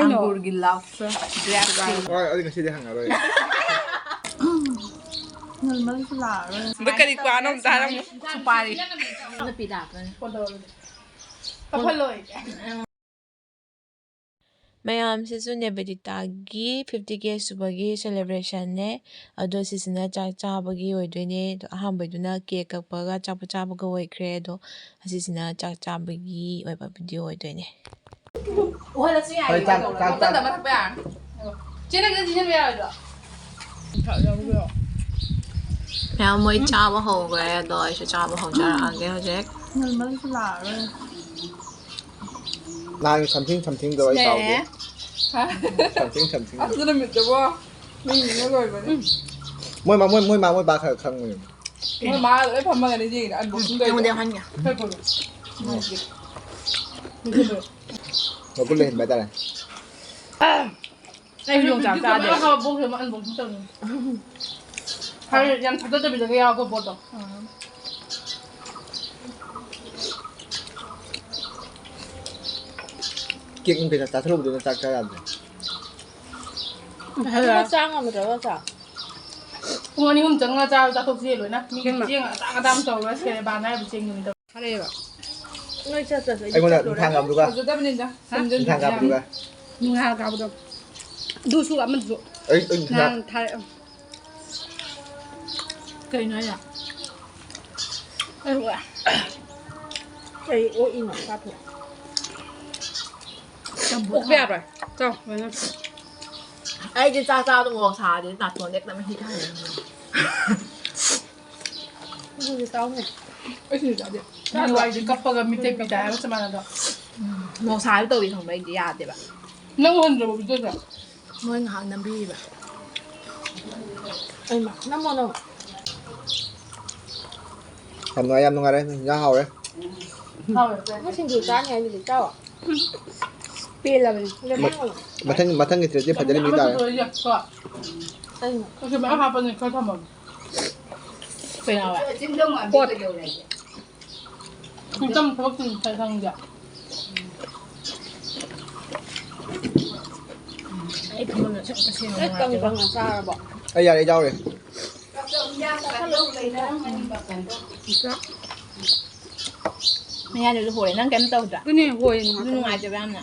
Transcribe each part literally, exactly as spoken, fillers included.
ꯑꯪꯒꯨꯔꯒꯤ ꯂꯞꯁ, ꯒ꯭ꯔꯦꯞꯁꯀꯤ꯫ ꯍꯣꯏ, ꯑꯩ ꯉꯁꯤꯗꯤ ꯍꯪꯉꯔꯣꯏ꯫ ꯅꯣꯔꯃꯦꯜꯁꯨ ꯂꯥꯛꯑꯔꯣꯏ꯫ ꯕꯦꯀꯔꯤ ꯀ꯭ꯋꯥꯅꯣ ꯑꯝꯇ ꯍꯥꯏꯔꯝꯃꯨ꯫ ꯁꯨꯄꯥꯔꯤ꯫ ꯅꯨꯄꯤ ꯂꯥꯛꯄꯅꯦ꯫ ꯐꯣꯟ ꯇꯧꯔꯒꯦ꯫ ꯀꯞꯍꯜꯂꯣꯏ꯫ ꯃꯌꯥꯝꯁꯤꯁꯨ ꯅꯦꯕꯦꯗꯤꯇꯥꯒꯤ ꯐꯤꯐꯇꯤ ꯀꯦ ꯁꯨꯕꯒꯤ ꯁꯦꯂꯦꯕ꯭ꯔꯦꯁꯟꯅꯦ꯫ ꯑꯗꯣ ꯁꯤꯁꯤꯅ ꯆꯥꯛ ꯆꯥꯕꯒꯤ ꯑꯣꯏꯗꯣꯏꯅꯦ꯫ ꯑꯗꯣ ꯑꯍꯥꯟꯕꯩꯗꯨꯅ ꯀꯦꯛ ꯀꯛꯄꯒ ꯑꯆꯥꯄꯣꯠ ꯆꯥꯕꯒ ꯑꯣꯏꯈ꯭ꯔꯦ꯫ ꯑꯗꯣ ꯑꯁꯤꯁꯤꯅ ꯆꯥꯛ ꯆꯥꯕꯒꯤ ꯑꯣꯏꯕ ꯚꯤꯗꯤꯑꯣ ꯑꯣꯏꯗꯣꯏꯅꯦ꯫ ꯎꯍꯜꯂꯁꯨ ꯌꯥꯏꯌꯦ꯫ ꯍꯣꯏ, ꯆꯥꯛ, ꯀꯩꯗꯧꯕ? ꯆꯥꯛ, ꯆꯥꯛ꯫ ꯕꯣꯇꯜꯗ ꯑꯃ ꯊꯛꯄ ꯌꯥꯔꯅꯤ꯫ ꯆꯦ, ꯅꯪ ꯆꯤꯟꯖꯟꯕ ꯌꯥꯔꯣꯏꯗ꯭ꯔꯣ? ꯃꯌꯥꯝ ꯃꯣꯏ ꯆꯥꯕ ꯍꯧꯈ꯭ꯔꯦ, ꯑꯗꯣ ꯑꯩꯁꯨ ꯆꯥꯕ ꯍꯧꯖꯔꯛꯑꯒꯦ ꯍꯧꯖꯤꯛ꯫ ꯅꯣꯔꯃꯦꯜꯁꯨ ꯂꯥꯛꯑꯔꯣꯏ꯫ ꯅꯍꯥꯟ something somethingꯗꯣ ꯑꯩ ꯀꯥꯎꯒꯦ꯫ ꯍꯥ? Something something꯫ ꯑꯗꯨ ꯅꯨꯃꯤꯠꯇꯨꯕꯣ, ꯃꯤ ꯃꯤꯅ ꯂꯣꯏꯕꯅꯦ꯫ ꯃꯣꯏ ꯃꯥ-, ꯃꯣꯏ, ꯃꯣꯏ ꯃꯥ, ꯃꯣꯏ ꯕꯥ ꯈꯔ ꯈꯪꯕꯅꯦ꯫ ꯃꯣꯏ ꯃꯥ ꯂꯣꯏ ꯐꯝꯃꯒꯅꯤ ꯌꯦꯡꯉꯤꯗꯣ, unboxing ꯇꯧꯔꯤꯗꯣ꯫ ꯑꯩꯉꯣꯟꯗ ꯌꯥꯎꯍꯟꯒꯦ꯫ ꯈꯔ ꯐꯝꯃꯣ꯫ ꯃꯒꯨꯟ ꯂꯩꯍꯟꯕ ꯍꯥꯏꯇꯥꯔꯦ꯫ ꯑꯩ ꯌꯣꯡꯆꯥꯛ ꯆꯥꯗꯦ꯫ ꯍꯥꯏꯕꯗꯤ ꯌꯥꯝ ꯊꯥꯖꯗꯕꯤꯗꯒ ꯌꯥꯎꯔꯛꯄ ꯄꯣꯠꯇꯣ꯫ ꯀꯦꯛ ꯅꯨꯡ ꯀꯩꯀꯥ ꯆꯥꯊꯠꯂꯨꯕꯗꯨꯅ ꯆꯥꯛ ꯆꯥ ꯌꯥꯗ꯭ꯔꯦ꯫ ꯑꯗꯨꯅ ꯆꯥ ꯉꯝꯗ꯭ꯔꯕ ꯆꯥ? ꯄꯨꯡ ꯑꯅꯤ ꯑꯍꯨꯝ ꯆꯪꯉꯒ ꯆꯥꯕ ꯆꯥꯊꯣꯛꯁꯤ ꯂꯣꯏꯅ꯫ ꯃꯤꯒꯤ ꯏꯕꯦꯝꯃ꯫ ꯆꯦꯡ ꯑꯇꯥꯡ ꯑꯇꯥꯡꯕ ꯇꯧꯔꯒ ꯁꯦꯂꯦꯕꯥꯟ ꯍꯥꯏꯕ ꯆꯦꯡꯗꯨꯅꯤ ꯇꯧꯔꯤꯁꯦ꯫ ꯐꯔꯦꯕ꯫ ꯅꯣꯏ ꯆꯠꯇ꯭ꯔꯁꯨ ꯑꯩꯗꯤ ꯑꯩꯉꯣꯟꯗ ꯆꯠꯂꯨꯔꯦ꯫ ꯅꯨꯡꯊꯥꯡ ꯉꯝꯗꯨꯒ꯫ ꯐꯖꯗꯕꯅꯤꯗ꯫ ꯍꯥ? ꯁꯦꯝꯖꯤꯟ ꯅꯨꯡꯊꯥꯡ ꯁꯥꯖꯤꯟ ꯉꯝꯗꯨꯒ꯫ ꯌꯥꯝ ꯅꯨꯡꯉꯥꯏ ꯀꯥꯕꯗꯣ꯫ ꯑꯗꯨꯁꯨ ꯑꯃꯗꯨꯁꯨ꯫ ꯑꯩ, ꯑꯩ ꯅꯍꯥꯟ ꯊꯥꯔꯛꯑꯦ꯫ ꯀꯩꯅꯣ ꯍꯥꯏꯁꯦ? ꯑꯩ ꯋꯥ-, ꯀꯩ ꯑꯣꯛꯏꯅꯣ? ꯆꯥꯊꯣꯛ꯫ ꯆꯝꯐꯨꯠ ꯑꯣꯛꯄ ꯌꯥꯔꯣꯏ꯫ ꯆꯥꯎ, ꯂꯣꯏꯅ꯫ ꯑꯩꯗꯤ ꯆꯥꯛ ꯆꯥꯕꯗ ꯃꯣꯔꯣꯛ ꯁꯥꯔꯗꯤ ꯅꯥꯇꯣꯟ ꯍꯦꯛꯇ ꯃꯍꯤ ꯀꯥꯏꯌꯦ꯫ ꯑꯗꯨꯗꯤ ꯆꯥꯎꯅꯦ꯫ ꯑꯩ ꯁꯤꯡꯖꯨ ꯆꯥꯗꯦ꯫ ꯅꯪ ꯋꯥꯔꯤꯗꯤ ꯀꯞꯄꯒ ꯃꯤꯠꯇꯩ ꯄꯤ ꯇꯥꯏ ꯍꯥꯏꯕ ꯆꯞ ꯃꯥꯟꯅꯗ꯭ꯔꯣ? ꯎꯝ, ꯃꯣꯔꯣꯛ ꯁꯥꯕ ꯇꯧꯏ ꯈꯪꯕ꯭ꯔꯥ? ꯑꯩꯗꯤ ꯌꯥꯗꯦꯕ꯫ ꯅꯪ ꯎꯍꯟꯗ꯭ꯔꯕꯣ ꯚꯤꯗꯤꯑꯣꯁꯦ? ꯃꯣꯏ ꯉꯥꯏꯍꯥꯛ ꯅꯝꯕꯤꯔꯤꯕ꯫ ꯑꯩꯃ, ꯅꯝꯃꯣ, ꯅꯝꯃꯣ꯫ ꯌꯥꯝ ꯅꯨꯡꯉꯥꯏ, ꯌꯥꯝ ꯅꯨꯡꯉꯥꯏꯔꯦ꯫ ꯏꯟꯖꯥꯡ ꯍꯥꯎꯔꯦ꯫ ꯍꯥꯎꯔꯦ, ꯆꯦ꯫ ꯅꯪ ꯁꯤꯡꯖꯨ ꯆꯥꯅꯤ ꯍꯥꯏꯗꯨꯗꯤ ꯆꯥꯎ꯫ ꯄꯦꯜꯂꯕꯅꯤ꯫ ꯃ-, ꯃꯊꯪ, ꯃꯊꯪꯒꯤ tripꯇꯤ ꯐꯖꯅ ꯃꯤ ꯇꯥꯔꯦ꯫ ꯑꯃꯁꯨ ꯂꯣꯏ ꯌꯥꯛꯄ꯫ ꯀꯩꯅꯣ? ꯑꯩꯁꯨ ꯃꯌꯥꯝ ꯍꯥꯞꯄꯅꯤ, ꯈꯔ ꯊꯝꯃꯝꯃꯦ꯫ ꯀꯩꯅꯣ ꯍꯥꯏꯕ? ꯄꯣꯠ꯫ ꯁꯨꯡꯆꯝ ꯊꯕꯛ ꯆꯤꯟ ꯈꯔ ꯈꯪꯗꯦ꯫ ꯂꯣꯏ ꯀꯪ ꯀꯪꯅ ꯆꯥꯔꯕꯣ? ꯑꯩ ꯌꯥꯔꯦ, ꯑꯩ ꯌꯥꯎꯔꯦ꯫ ꯃꯌꯥꯏꯗꯁꯨ ꯍꯣꯔꯦ꯫ ꯅꯪ ꯀꯩꯝ ꯇꯧꯗ꯭ꯔꯥ? ꯑꯗꯨꯅꯦ ꯍꯣꯏ, ꯑꯗꯨ ꯅꯨꯡꯉꯥꯏꯇꯕ ꯌꯥꯝꯅ꯫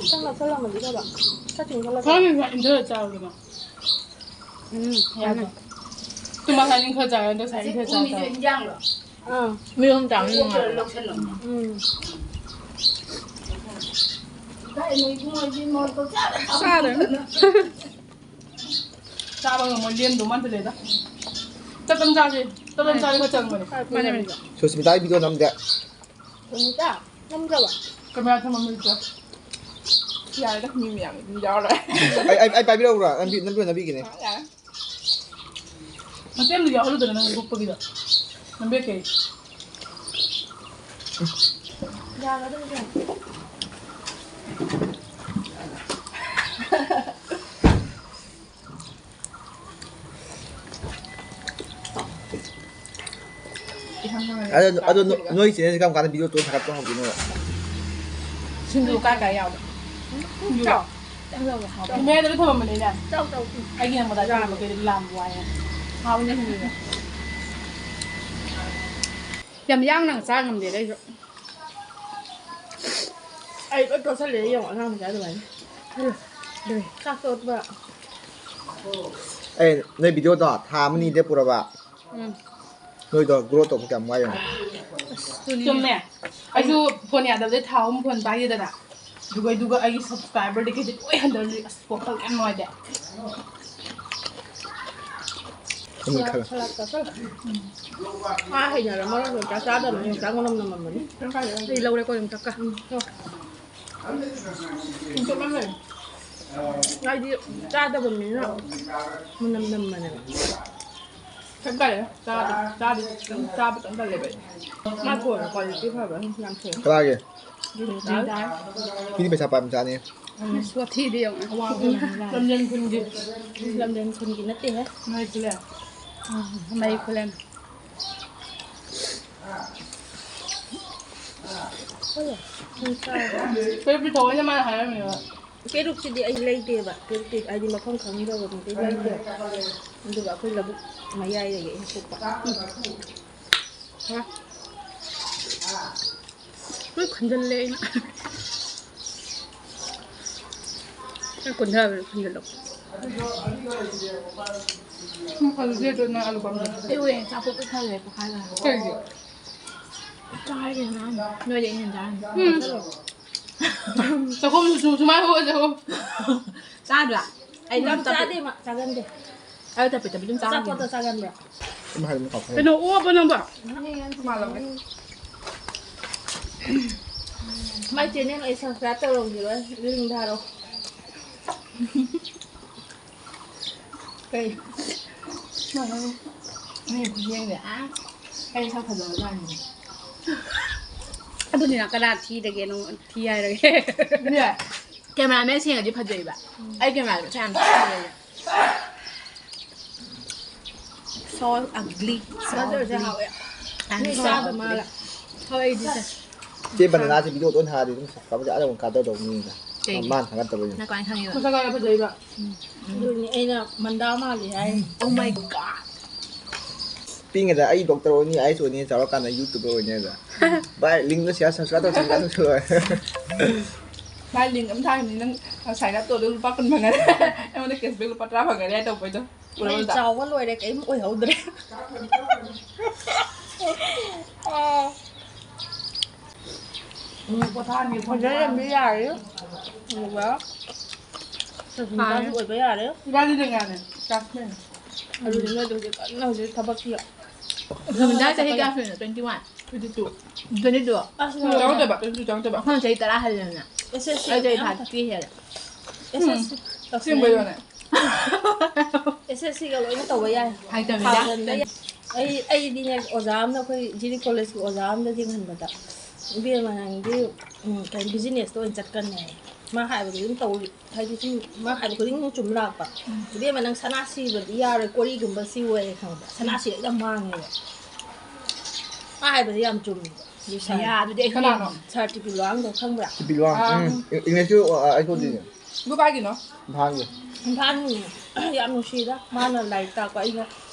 ꯈꯤꯇꯪ ꯂꯧꯁꯜꯂꯝꯃꯗꯤ ꯐꯕ꯫ ꯈꯔ ꯆꯤꯡꯈꯠꯂꯒ꯫ ꯈꯔ ꯃꯤꯡꯈꯥ ꯏꯟꯊꯔ ꯆꯥꯔꯨꯗꯅ꯫ ꯎꯝ, ꯌꯥꯗ꯭ꯔꯣ? ꯇꯨ ꯉꯁꯥꯏ ꯏꯟꯊꯔ ꯆꯥꯔꯦ, ꯑꯗꯣ ꯉꯁꯥꯏ ꯏꯟꯊꯔ ꯆꯥꯔꯦ꯫ ꯑꯥ꯫ ꯃꯤ ꯑꯍꯨꯝ ꯆꯥꯕ ꯅꯨꯡꯉꯥꯏꯕ꯭ꯔꯣ? ꯎꯝ꯫ ꯆꯥꯔꯦ꯫ ꯆꯥꯕ ꯉꯝꯃꯣꯏ, ꯂꯦꯝꯗꯧ ꯃꯥꯟꯁꯤꯜꯂꯦꯗ꯫ ꯇꯞ ꯇꯞ ꯆꯥꯁꯦ, ꯇꯞ ꯇꯞ ꯆꯥꯁꯦ ꯈꯔ ꯆꯪꯕꯅꯦ꯫ ꯃꯥꯅꯦ, ꯃꯥꯅꯦ꯫ ꯁꯨꯁꯃꯤꯇꯥꯒꯤ ꯚꯤꯗꯤꯑꯣ ꯅꯝꯗꯦ꯫ ꯁꯨꯁꯃꯤꯇꯥ, ꯅꯝꯗ꯭ꯔꯕ? ꯀꯦꯃꯦꯔꯥ ꯊꯝꯐꯝ ꯂꯩꯇ꯭ꯔꯦ꯫ ꯌꯥꯔꯦꯗ, ꯃꯤ ꯃꯌꯥꯝ ꯑꯗꯨꯝ ꯌꯥꯎꯔꯦ꯫ ꯑꯩ, ꯑꯩ, ꯑꯩ ꯄꯥꯏꯕꯤꯔꯛꯎꯔꯥ? ꯅꯝꯕꯤ-, ꯅꯝꯕꯤꯌꯨ, ꯅꯝꯕꯤꯒꯤꯅꯦ꯫ ꯌꯥꯔꯦ꯫ ꯃꯇꯦꯝꯗꯣ ꯌꯥꯎꯍꯜꯂꯨꯗꯅ, ꯅꯪ ꯂꯨꯞꯄꯒꯤꯗꯣ꯫ ꯅꯝꯕꯤꯔꯛꯀꯦ꯫ ꯌꯥꯒꯗꯧꯔꯦ꯫ ꯑꯗꯣ, ꯑꯗꯣ ꯅꯣ-, ꯅꯣꯏ ꯆꯦꯅꯦꯜꯁꯦ ꯀꯔꯝ ꯀꯥꯟꯗ ꯚꯤꯗꯤꯑꯣ ꯇꯣ ꯊꯥꯒꯠꯄ ꯍꯧꯗꯣꯏꯅꯣ? ꯁꯤꯡꯖꯨ ꯀꯥꯏ ꯀꯥꯏ ꯌꯥꯎꯕ? ꯁꯤꯡꯖꯨꯔꯣ? ꯃꯌꯥꯏꯗ ꯂꯣꯏ ꯊꯝꯃꯝꯕꯅꯤꯅꯦ꯫ ꯆꯥꯎ, ꯆꯥꯎ꯫ ꯑꯩꯒꯤ ꯅꯝꯕꯔꯗ ꯌꯥꯝꯕ ꯀꯩꯗꯤ ꯂꯥꯝꯕ ꯋꯥꯏꯌꯦ꯫ ꯍꯥꯎꯕꯅꯦ ꯁꯤꯡꯖꯨꯗꯣ꯫ ꯌꯥꯝ ꯌꯥꯡꯅ ꯆꯥ ꯉꯝꯗꯦꯗ ꯑꯩꯁꯨ꯫ ꯑꯩ ꯂꯣꯏ ꯇꯣꯠꯁꯜꯂꯦ, ꯌꯦꯡꯉꯣ, ꯑꯉꯥꯡ ꯃꯆꯥ ꯑꯗꯨꯃꯥꯏꯅ꯫ ꯆꯥꯛ ꯇꯣꯠꯄ꯫ ꯑꯩ ꯅꯣꯏ ꯚꯤꯗꯤꯑꯣꯗꯣ ꯊꯥ ꯑꯃꯅꯤꯗ ꯄꯨꯔꯕ꯫ ꯎꯝ꯫ ꯅꯣꯏꯗꯣ ꯒ꯭ꯔꯣ ꯇꯧꯕ ꯀꯌꯥꯝ ꯋꯥꯏ ꯌꯦꯡꯉꯣ꯫ ꯑꯁ, ꯑꯗꯨꯅꯤ꯫ ꯆꯨꯝꯃꯦ꯫ ꯑꯩꯁꯨ ꯐꯣꯟ ꯌꯥꯗꯕꯗꯩ ꯊꯥ ꯑꯍꯨꯝ ꯐꯣꯟ ꯄꯥꯏꯗꯦꯗꯅ꯫ ꯑꯗꯨꯒ, ꯑꯗꯨꯒ ꯑꯩꯒꯤ ꯁꯕꯁꯀ꯭ꯔꯥꯏꯕꯔꯗꯒꯤꯗꯤ ꯂꯣꯏ ꯍꯟꯊꯔꯤ꯫ ꯑꯁ, ꯋꯥꯈꯜ ꯌꯥꯝ ꯅꯨꯡꯉꯥꯏꯇꯦ꯫ ꯑꯃꯨꯛ ꯈꯜꯂꯣ꯫ ꯁꯂꯥꯗ ꯆꯥꯁꯜꯂꯣ꯫ ꯃꯥ ꯍꯩꯅꯔꯝꯃꯔꯣꯏ, ꯌꯣꯡꯆꯥꯛ ꯆꯥꯗꯕꯅꯤ, ꯌꯣꯡꯆꯥꯛ ꯃꯅꯝ ꯅꯝꯃꯝꯃꯅꯤ꯫ ꯑꯩ ꯂꯧꯔꯦꯀꯣ, ꯌꯣꯡꯆꯥꯛꯀ꯫ ꯎꯝ, ꯆꯣ꯫ ꯍꯥꯏꯗꯤ ꯆꯥꯗꯕ ꯃꯤꯅ ꯃꯅꯝ ꯅꯝꯕꯅꯦꯕ꯫ ꯀꯩꯝ ꯇꯧꯗꯦ꯫ ꯆꯥꯗꯦ꯫ ꯆꯥꯗꯦ꯫ ꯈꯤꯇꯪ ꯆꯥꯕ ꯈꯤꯇꯪ ꯇꯜꯂꯦꯕ ꯑꯩ꯫ ꯃꯥ ꯐꯣꯟꯗꯣ quality ꯐꯕ ꯌꯥꯝ ꯊꯤ꯫ ꯀꯅꯥꯒꯤ? ꯖꯤꯅꯤꯇꯥꯒꯤ꯫ ꯃꯤꯗꯤ ꯄꯩꯁꯥ ꯄꯥꯏꯕ ꯃꯆꯥꯅꯤ꯫ ꯑꯁ, ꯋꯥꯊꯤꯗꯤ ꯌꯦꯡꯉꯨ꯫ ꯑꯋꯥꯡꯕ ꯂꯝꯖꯦꯟ ꯈꯨꯟꯒꯤ꯫ ꯂꯝꯖꯦꯟ ꯈꯨꯟꯒꯤ ꯅꯠꯇꯦꯍꯦ꯫ ꯃꯩ ꯈꯨꯂꯦꯟ꯫ ꯎꯝ, ꯃꯩ ꯈꯨꯂꯦꯟ꯫ ꯄꯦꯔꯨꯛꯇꯤ ꯊꯑꯣꯏꯅ ꯃꯥꯅ ꯍꯥꯏꯔꯝꯃꯦꯕ꯫ ꯄꯦꯔꯨꯛꯁꯤꯗꯤ ꯑꯩ ꯂꯩꯇꯦꯕ꯫ ꯄꯦꯔꯨꯛꯇꯤ ꯍꯥꯏꯗꯤ ꯃꯐꯝ ꯈꯪꯗꯕꯗꯨꯗꯤ ꯂꯩꯇꯦꯕ꯫ ꯑꯗꯨꯒ ꯑꯩꯈꯣꯏ ꯂꯧꯕꯨꯛ ꯃꯌꯥꯏꯗꯒꯤ ꯑꯩꯅ ꯍꯦꯛꯄ꯫ ꯂꯣꯏ ꯈꯟꯖꯜꯂꯦ ꯑꯩꯅ꯫ ꯑꯩ ꯀꯨꯟꯊ꯭ꯔꯥ ꯈꯟꯖꯜꯂꯣ꯫ ꯎꯝ, ꯑꯗꯨꯗꯤ ꯑꯗꯨ ꯅꯪ ꯑꯂꯨ ꯄꯥꯝꯗꯕ꯫ ꯑꯩ ꯍꯣꯔꯦꯟ ꯑꯆꯥꯄꯣꯠ ꯄꯤꯛ ꯊꯜꯂꯦ ꯄꯣꯛꯈꯥꯏꯔꯒ꯫ ꯀꯩꯒꯤ? ꯆꯥꯔꯒꯦ ꯅꯪ꯫ ꯅꯣꯏꯗꯤ ꯑꯩꯅ ꯍꯦꯟꯅ ꯆꯥꯔꯅꯤ꯫ ꯎꯝ꯫ ꯆꯥꯛꯈꯨꯝꯁꯨ ꯁꯨꯃꯥꯏꯅ ꯍꯣꯠꯂꯦ꯫ ꯆꯥꯗ꯭ꯔꯥ? ꯑꯩ ꯌꯥꯝ ꯆꯥꯗꯦ ꯃꯥ, ꯆꯥꯒꯟꯗꯦ꯫ ꯑꯩ ꯇꯞꯄꯤ ꯇꯞꯄꯤ ꯑꯗꯨꯝ ꯆꯥꯒꯟꯗꯦ꯫ ꯑꯆꯥꯄꯣꯠꯇꯣ ꯆꯥꯒꯟꯕ꯭ꯔꯥ? ꯀꯩꯅꯣ ꯑꯣꯛꯑꯕꯣ ꯅꯪꯕꯣ? ꯃꯥꯜꯂꯝꯃꯦ꯫ ꯃꯥꯏ channel ꯑꯩ subscribe ꯇꯧꯔꯝꯈꯤꯔꯣꯏ꯫ Link ꯊꯥꯔꯛꯑꯣ꯫ ꯀꯩ? ꯃꯤ ꯈꯨꯌꯦꯡꯁꯦ꯫ ꯑꯥ, ꯑꯩ ꯁꯛ ꯐꯖꯕꯖꯥꯠꯅꯤ꯫ ꯑꯗꯨꯅꯤꯅ ꯀꯅꯥ ꯊꯤꯔꯒꯦ? ꯅꯪ ꯊꯤ ꯍꯥꯏꯔꯒꯦ꯫ ꯅꯦ꯫ Cameraman ꯁꯦꯡꯉꯗꯤ ꯐꯖꯩꯕ꯫ ꯑꯩ cameraman ꯃꯁꯛ ꯌꯥꯝ ꯊꯤꯕꯅꯦ꯫ So ugly, so ugly꯫ ꯆꯥꯗꯕ ꯃꯥꯜꯂꯦ꯫ ꯍꯣꯏ, ꯑꯩꯗꯤ ꯆꯥꯏ꯫ ꯆꯦ ꯕꯟꯗꯅꯥꯁꯦ video ꯂꯣꯏ ꯍꯥꯏꯔꯗꯤ ꯑꯗꯨꯝ subscribe ꯑꯗꯨꯝ ꯀꯥꯗꯧꯗꯧ ꯃꯤꯅꯤꯗ꯫ ꯀꯩꯒꯤ? ꯃꯥꯅ ꯊꯥꯒꯠꯇꯕ ꯌꯦꯡꯉꯨ꯫ ꯅꯪ ꯀꯃꯥꯏꯅ ꯈꯪꯉꯤꯕ? ꯃꯁꯛ ꯌꯥꯝ ꯐꯖꯩꯕ꯫ ꯑꯗꯨꯅꯤ ꯑꯩꯅ ꯃꯟꯗꯥ ꯃꯥꯜꯂꯤ ꯍꯥꯏ꯫ Oh my God꯫ ꯄꯤꯛꯏꯉꯩꯗ ꯑꯩ doctor ꯑꯣꯏꯅꯤ, IAS ꯑꯣꯏꯅꯤ, ꯆꯥꯎꯔꯀꯥꯟꯗ YouTuber ꯑꯣꯏꯅꯤ ꯍꯥꯏꯗ꯫ ꯚꯥꯏ, link ꯗꯣ share, subscribe ꯇꯧ, subscribe ꯇꯧ꯫ ꯃꯥꯏ link ꯑꯃ ꯊꯥꯈꯤꯕꯅꯤ, ꯅꯪ sign up ꯇꯧꯔꯗꯤ ꯂꯨꯄꯥ ꯀꯨꯟ ꯐꯪꯒꯅꯤ꯫ ꯑꯩꯉꯣꯟꯗ cashback ꯂꯨꯄꯥ ꯇꯔꯥ ꯐꯪꯒꯅꯤ ꯍꯥꯏ ꯇꯧꯕꯩꯗꯣ꯫ ꯑꯩ ꯆꯥꯎꯕ ꯂꯣꯏꯔꯦ, ꯀꯩꯝ ꯑꯣꯏꯍꯧꯗ꯭ꯔꯦ꯫ ꯎꯝ, ꯄꯣꯊꯥꯍꯟꯒꯦ, ꯐꯣꯟ ꯐꯖꯅ ꯌꯦꯡꯕ ꯌꯥꯔꯦ꯫ ꯑꯗꯨꯒ ꯁꯨꯁꯃꯤꯇꯥꯁꯨ ꯑꯣꯏꯕ ꯌꯥꯔꯦ꯫ ꯏꯕꯥꯅꯤꯗ ꯉꯥꯏꯔꯦ, classmate꯫ ꯑꯗꯨꯗꯤ ꯅꯣꯏꯗꯣ ꯍꯧꯖꯤꯛ ꯀꯟꯅ ꯍꯧꯖꯤꯛ ꯊꯕꯛꯀꯤ ꯁꯨꯁꯃꯤꯇꯥ ꯆꯍꯤ ꯀꯌꯥ ꯁꯨꯔꯤꯅꯣ? Twenty one? Twenty two꯫ Twenty two꯫ ꯑꯁ, ꯆꯪꯉꯛꯇꯣꯏꯕ, twenty two ꯆꯪꯉꯛꯇꯣꯏꯕ꯫ ꯑꯩꯈꯣꯏꯅ ꯆꯍꯤ ꯇꯔꯥ ꯍꯜꯂꯦꯗꯅ꯫ ꯑꯩ ꯆꯍꯤ ꯌꯥꯝ ꯊꯥꯔꯇꯤ ꯍꯦꯜꯂꯦ꯫ ꯎꯝ꯫ ꯑꯁꯦꯡꯕꯩꯔꯣꯅꯦ? ꯑꯦꯁ ꯑꯦꯁ ꯁꯤꯒ ꯂꯣꯏꯅ ꯇꯧꯕ ꯌꯥꯏ꯫ ꯍꯥꯏ ꯇꯧꯕꯤꯗ꯫ ꯊꯥꯖꯟꯕ ꯌꯥꯏ꯫ ꯑꯩ, ꯑꯩꯗꯤꯅꯦ, ꯑꯣꯖꯥ ꯑꯃꯅ, ꯑꯩꯈꯣꯏ ꯖꯤꯔꯤ ꯀꯣꯂꯦꯖꯀꯤ ꯑꯣꯖꯥ ꯑꯃꯅ ꯌꯦꯡꯍꯟꯕꯗ, "ꯏꯕꯦꯝꯃ, ꯅꯪꯗꯤ, ꯎꯝ, ꯀꯩꯅꯣ, business ꯇ ꯑꯣꯏꯅ ꯆꯠꯀꯅꯤ" ꯍꯥꯏ꯫ ꯃꯥ ꯍꯥꯏꯕꯗꯣ ꯑꯗꯨꯝ ꯇꯧ, ꯍꯥꯏꯗꯤ ꯁꯨꯝ ꯃꯥ ꯍꯥꯏꯕ ꯈꯨꯗꯤꯡ ꯁꯨꯝ ꯆꯨꯝ ꯂꯥꯛꯄ꯫ "ꯏꯕꯦꯝꯃ, ꯅꯪ ꯁꯅꯥ ꯁꯤꯕꯗꯤ ꯌꯥꯔꯣꯏ, ꯀꯣꯔꯤꯒꯨꯝꯕ ꯁꯤꯌꯨ" ꯍꯥꯏꯌꯦ, ꯈꯪꯕ꯭ꯔꯥ? ꯁꯅꯥ ꯁꯤꯔꯗꯤ ꯌꯥꯝ ꯃꯥꯡꯉꯦꯕ꯫ ꯃꯥ ꯍꯥꯏꯕꯗꯤ ꯌꯥꯝ ꯆꯨꯝꯃꯦꯕ꯫ ꯁꯥꯔ꯫ ꯌꯥ, ꯑꯗꯨꯗꯤ ꯑꯩ ꯀꯅꯥꯅꯣ? ꯁꯥꯔ ꯇꯤ ꯄꯤ ꯂꯨꯋꯥꯡꯗꯣ ꯈꯪꯕ꯭ꯔꯥ? ꯇꯤ ꯄꯤ ꯂꯨꯋꯥꯡ꯫ ꯑꯥ꯫ ꯎꯝ꯫ ꯏ-, ꯏꯪꯂꯤꯁꯀꯤ, ꯑ, ꯑꯩ ꯊꯣꯛꯇꯣꯏꯅꯦ꯫ ꯑꯗꯨ ꯀꯥꯏꯒꯤꯅꯣ? ꯏꯝꯐꯥꯜꯒꯤ꯫ ꯏꯝꯐꯥꯜꯒꯤ꯫ ꯌꯥꯝ ꯅꯨꯡꯁꯤꯗ꯫ ꯃꯥꯅ ꯂꯥꯏꯔꯤꯛ ꯇꯥꯛꯄ, ꯑꯩꯅ